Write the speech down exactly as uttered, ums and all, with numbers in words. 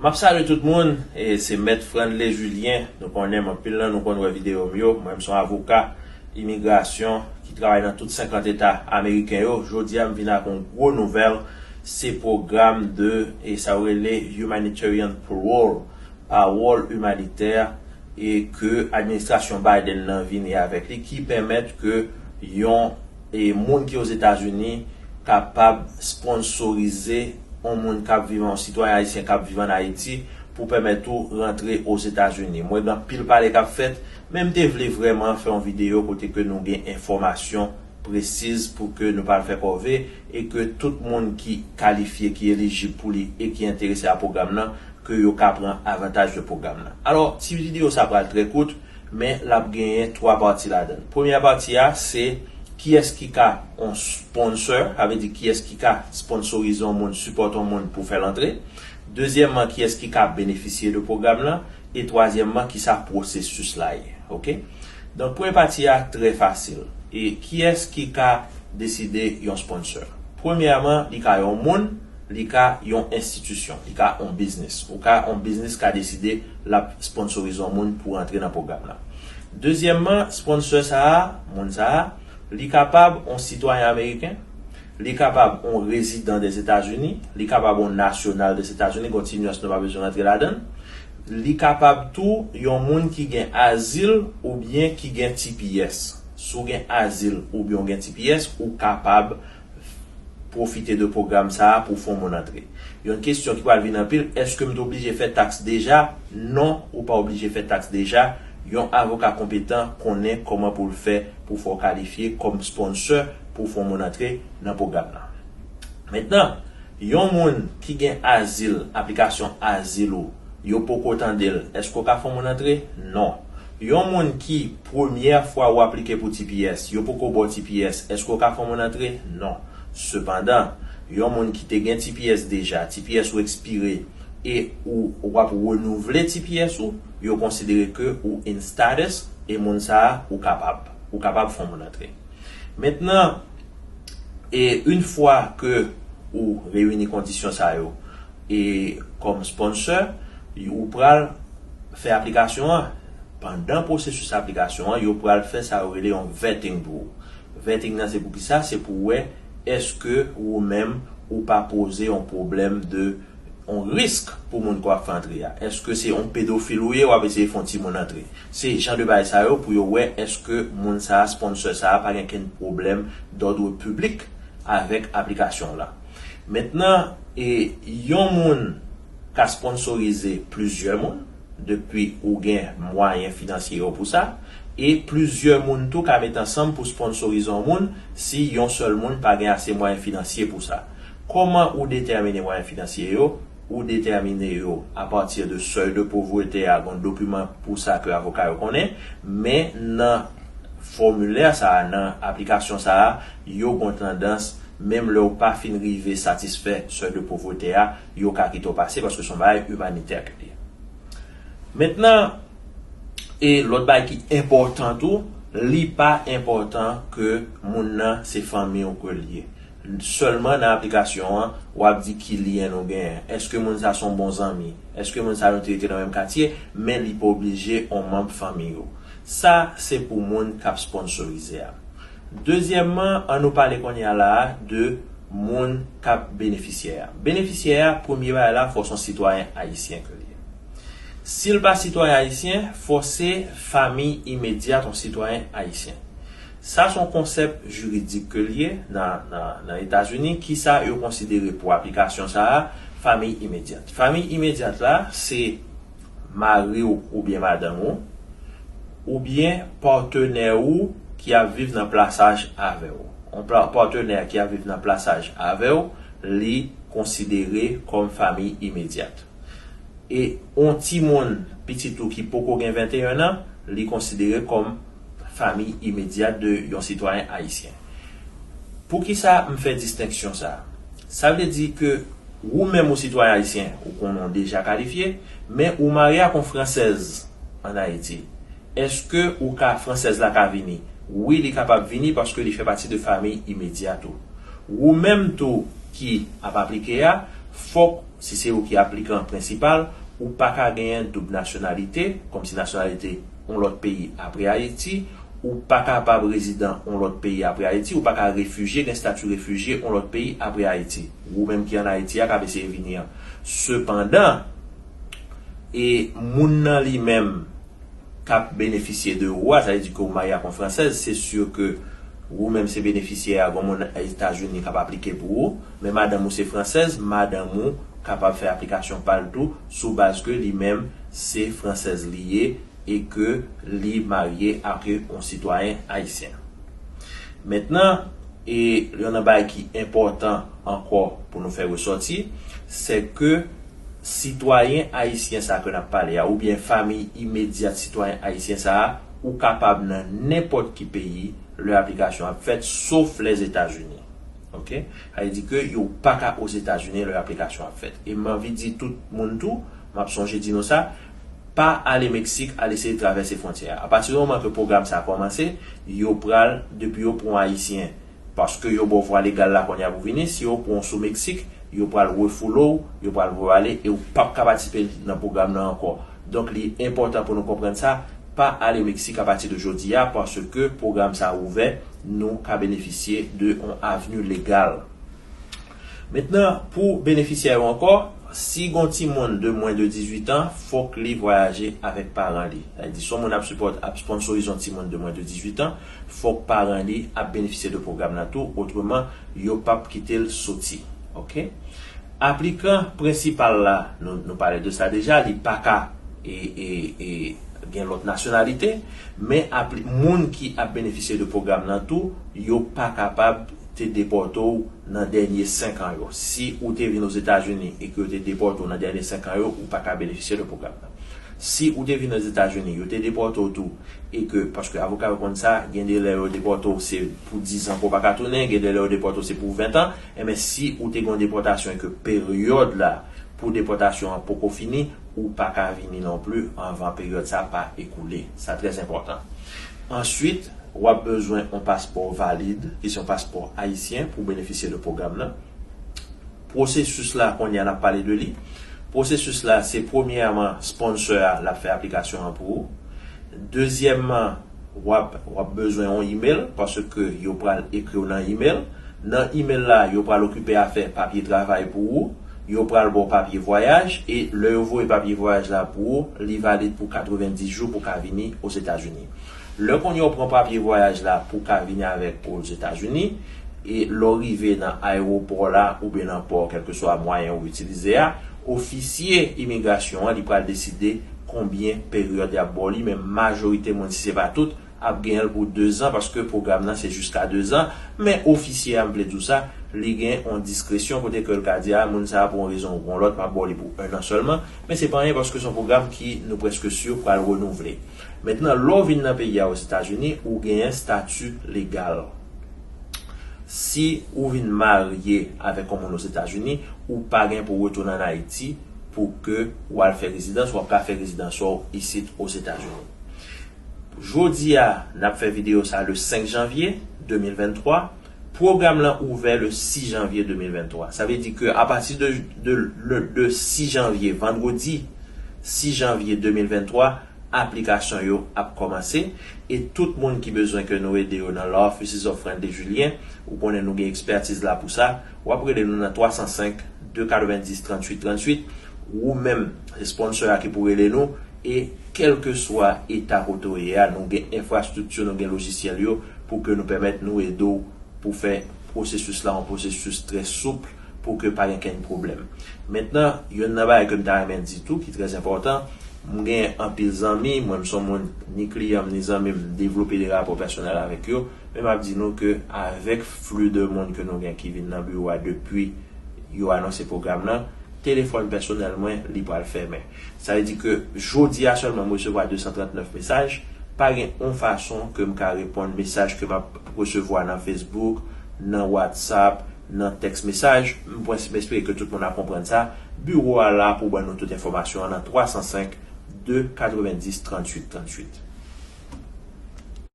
M ap salye tout moun, e se Mèt Franley Julien. Nou konnen m, anpil nan nou konn wè videyo m yo. Mwen, m se yon avoka imigrasyon ki travay nan tout senkant eta ameriken yo. Jodi a, m vin ak yon gwo nouvèl. Se pwogram de, e sa yo rele Humanitarian Parole, pawòl imanitè, e ke administrasyon Biden nan vini avèk li, ki pèmèt ke yon, e moun ki Ozetazini kapab sponsorize yon moun k ap viv, yon sitwayen ayisyen k ap viv ann Ayiti, pou pèmèt ou rantre Ozetazini. Mwen gen anpil pale k ap fèt, men m te vle vrèman fè yon videyo kote ke nou gen enfòmasyon presiz pou ke nou pa al fè kòve, e ke tout moun ki kalifye, ki elijib pou li e ki enterese a pwogram nan, ke yo ka pran avantaj de pwogram nan. Alò, ti videyo sa pral trè kout, men l ap genyen twa pati ladan l. Premyè pati a, se kiyès ki ka yon sponsor, sa vle di kiyès ki ka sponsorize yon moun, sipòte yon moun pou fè l antre. Dezyèmman, kiyès ki ka benefisye de pwogram lan. E twazyèmman, kisa pwosesis la ye. Oke? Donk, premye pati a trè fasil. E kiyès ki ka deside yon sponsor? Premyèman, li ka yon moun, li ka yon enstitisyon, li ka yon biznis. Ou ka yon biznis ka deside l ap sponsorize yon moun pou rantre nan pwogram lan. Dezyèmman, sponsor sa a, moun sa a, li kapab yon sitwayen ameriken, li kapab yon rezidan Dèzetazini, li kapab yon nasyonal Dèzetazini, gen ti nyans nou pa bezwen rantre ladan l. Li kapab tou yon moun ki gen azil oubyen ki gen T P S. Si w gen azil oubyen w gen T P S, ou kapab pwofite de pwogram sa a pou fè yon moun antre. Yon kesyon ki pral vin anpil, èske m te oblije fè taks deja? Non, ou pa oblije fè taks deja. Yon avoka konpetan konnen kòman pou l fè pou fè w kalifye kòm sponsor pou fè yon moun antre nan pwogram lan. Mentnan, yon moun ki gen azil, aplikasyon azil ou, yo poko tande l, èske w ka fè yon moun antre? Non. Yon moun ki premyè fwa ou aplike pou T P S, yo poko ba w T P S, èske w ka fè yon moun antre? Non. Sepandan, yon moun ki te gen T P S deja, T P S ou ekspire, e ou, ou ap renouvle T P S ou, yo konsidere ke ou in status, e moun sa a, ou kapab. Ou kapab fè yon moun antre. Mentnan, e yon fwa ke ou reyini kondisyon sa yo, e kòm sponsor, ou pral fè aplikasyon an. Pandan pwosesis aplikasyon an, yo pral fè sa yo rele yon vetting pou ou. Vetting nan se pou kisa? Se pou wè èske ou menm ou pa poze yon pwoblèm de yon risk pou moun ke w ap fè antre a. Èske se yon pedofil ou ye, w ap eseye fè yon timoun antre? Se jan de bagay sa yo pou yo wè èske moun sa a, sponsor sa a, pa gen kenn pwoblèm dòdre piblik avèk aplikasyon w la. Mentnan, e yon moun ka sponsorize plizyè moun, depi ou gen mwayen finansye yo pou sa, e plizyè moun tou ka met ansanm pou sponsorize yon moun si yon sèl moun pa gen ase mwayen finansye pou sa. Kòman ou detèmine mwayen finansye yo? Ou detèmine yo apati de sèy de povrete a, gon dokiman pou sa ke avoka yo konnen, men nan fòmilè sa a, nan aplikasyon sa a, yo gon tandans, menm lè w pa fin rive satisfè sèy de povrete a, yo ka kite w pase paske se yon bagay imanitè ke li ye. Mentnan, e lòt bagay ki enpòtan tou, li pa enpòtan ke moun nan se fanmi w ke l ye. Sèlman nan aplikasyon an, w ap di ki lyen nou genyen. Èske moun sa se yon bon zanmi? Èske moun sa nou te rete nan menm katye? Men li pa oblije yon manm fanmi ou. Sa se pou moun k ap sponsorize a. Dezyèmman, an nou pale kounye a la a de moun k ap benefisyè a. Benefisyè a, premye bagay la, fò se yon sitwayen ayisyen ke l ye. Si l pa sitwayen ayisyen, fò se fanmi imedyat yon sitwayen ayisyen. Sa se yon konsèp jiridik ke l ye nan, nan, nan Etazini, kisa yo konsidere pou aplikasyon sa a, fanmi imedyat. Fanmi imedyat la, se mari w oubyen madanm ou, oubyen patnè ou ki ap viv nan plasaj avè w. Yon pa-, patnè ki ap viv nan plasaj avè w, li konsidere kòm fanmi imedyat. E yon timoun, pitit ou ki poko gen venteyen an, li konsidere kòm fanmi imedyat de yon sitwayen ayisyen. Poukisa m fè distenksyon sa a? Sa vle di ke ou menm ou sitwayen ayisyen, ou konnen w deja kalifye, men ou marye ak yon fransèz ann Ayiti. Èske ou ka, fransèz la ka vini? Wi, li kapab vini paske li fè pati de fanmi imedyat ou. Ou menm tou ki ap aplike a, Fòk, si se ou ki aplikan prensipal, ou pa ka genyen doub nasyonalite, kòmsi nasyonalite yon lòt peyi apre Ayiti, ou pa kapab rezidan yon lòt peyi apre Ayiti, ou pa ka refijye, gen estati refijye yon lòt peyi apre Ayiti. Ou menm ki ann Ayiti a k ap eseye vini an. Sepandan, e moun nan li menm k ap benefisye de ou a, sa vle di ke ou marye ak yon fransèz, se si ke ou menm se benefisyè a, gen moun Etazini k ap aplike pou ou, men madanm ou se fransèz, madanm ou kapab fè aplikasyon pa l tou, sou baz ke li menm se fransèz li ye e ke li marye ak yon sitwayen ayisyen. Mentnan, e youn nan bagay ki enpòtan ankò pou nou fè resòti, se ke sitwayen ayisyen sa ke n ap pale a, oubyen fanmi imedyat sitwayen ayisyen sa a, ou kapab nan nenpòt ki peyi lè aplikasyon ap fèt, sof Lèzetazini. Oke? Sa vle di ke yo pa ka Ozetazini lè aplikasyon ap fèt. E m anvi di tout moun tou, m ap sonje di nou sa, pa ale Meksik, al eseye travèse fwontyè a. Apati di moman ke pwogram sa a kòmanse, yo pral, depi yo pran Ayisyen, paske yo ba w vwa legal la kounye a pou vini, si yo pran w sou Meksik, yo pral refoule w, yo pral voye w ale, e ou p ap ka patisipe nan pwogram nan ankò. Donk, li enpòtan pou nou konprann sa, pa ale Meksik apati de jodi a, paske pwogram sa a ouvè, nou ka benefisye de yon avni legal. Mentnan, pou benefisyè yo ankò, si gon timoun de mwens de dizuit an, fòk li vwayaje avèk paran li. Sa vle di, si yon moun ap sipòt, ap sponsorize yon timoun de mwens de dizuit an, fòk paran li ap benefisye de pwogram nan tou, otreman, yo p ap kite l soti. Oke? Aplikan prensipal la, nou, nou pale de sa deja, li pa ka e, e, e, gen lòt nasyonalite, men apli, moun ki ap benefisye de pwogram nan tou, yo pa kapab te depòte w nan dènye senk an yo. Si ou te vin Ozetazini e ke yo te depòte w nan dènye senk an yo, ou pa ka benefisye de pwogram nan. Si ou te vin Ozetazini, yo te depòte w tou, e ke, paske avoka yo konn sa, gen de lè yo depòte w se pou diz an ke w pa ka tounen, gen de lè yo depòte w se pou ven an, enben si ou te gen yon depòtasyon e ke peryòd la pou depòtasyon an poko fini, ou pa ka vini non pli anvan peryòd sa pa ekoule. Sa trè enpòtan. Answit, w ap bezwen yon paspò valid, ki se yon paspò ayisyen, pou benefisye de pwogram nan. Pwosesis la, kounye a n ap pale de li. Pwosesis la, se premyèman, sponsor a, l ap fè aplikasyon an pou ou. Dezyèmman, w ap, w ap bezwen yon email, paske yo pral ekri w nan email. Nan email la, yo pral okipe a fè papye travay pou ou, yo pral ba w papye vwayaj, e lè yo voye papye vwayaj la pou ou, li valid pou katrevenndis jou pou ka vini Ozetazini. Lè kounye a w pran papye vwayaj la pou ka vini avèk Ozetazini, e lè w rive nan ayewopò la oubyen nan pò, kèlkeswa mwayen ou itilize a, ofisye imigrasyon an, li pral deside konbyen peryòd y ap ba w li, men majorite moun, si se pa tout, ap genyen l pou dezan, paske pwogram nan se jiska dezan, men ofisye a, m vle di w sa, li gen yon diskresyon kote ke l ka di, a, moun sa a, pou yon rezon ou pou yon lòt, m ap ba w li pou ennan sèlman, men se pa anyen, paske se yon pwogram ki, nou prèske si, pral renouvle. Mentnan, lè w vin nan peyi a, Ozetazini, ou genyen stati legal. Si ou vin marye avèk yon moun Ozetazini, ou pa gen pou w retounen ann Ayiti pou ke w al fè rezidans, w ap ka fè rezidans ou isit Ozetazini. Jodi a, n ap fè videyo sa le senk janvye de mil venntwa. Pwogram lan ouvè le sis janvye de mil venntwa. Sa vle di ke apati de, de, de, de sis janvye, vandredi sis janvye de mil venntwa, aplikasyon yo ap kòmanse. E tout moun ki bezwen ke nou ede yo nan Law Offices of Friendly Julien, ou konnen nou gen ekspètiz la pou sa, w ap rele nou nan twa san senk, de katrevenndis, tranntuit, tranntuit. Ou menm, se sponsor a ki pou rele nou. E kèlkeswa eta kote w ye a, nou gen enfrastrikti, nou gen lojisyèl yo pou ke nou pèmèt nou ede w pou fè pwosesis la yon pwosesis trè soup pou ke pa gen kenn pwoblèm. Mentnan, youn nan bagay ke m ta renmen di tou ki trè enpòtan, m gen anpil zanmi, mwen m se yon moun, ni kliyan m, ni zanmi m, m devlope de rapò pèsonèl avèk yo, men m ap di nou ke avèk fli de moun ke nou gen ki vin nan biwo a depi yo anonse pwogram nan, telefòn pèsonèl mwen, li pral fèmen. Sa vle di ke jodi a sèlman, m resevwa de san trannèf mesaj. Pa gen yon fason ke m ka reponn mesaj ke m ap resevwa nan Facebook, nan WhatsApp, nan tèks mesaj. M pwens-, m espere ke tout moun ap konprann sa. Biwo a la pou ban nou tout enfòmasyon an nan twa san senk, de katrevenndis, tranntuit, tranntuit.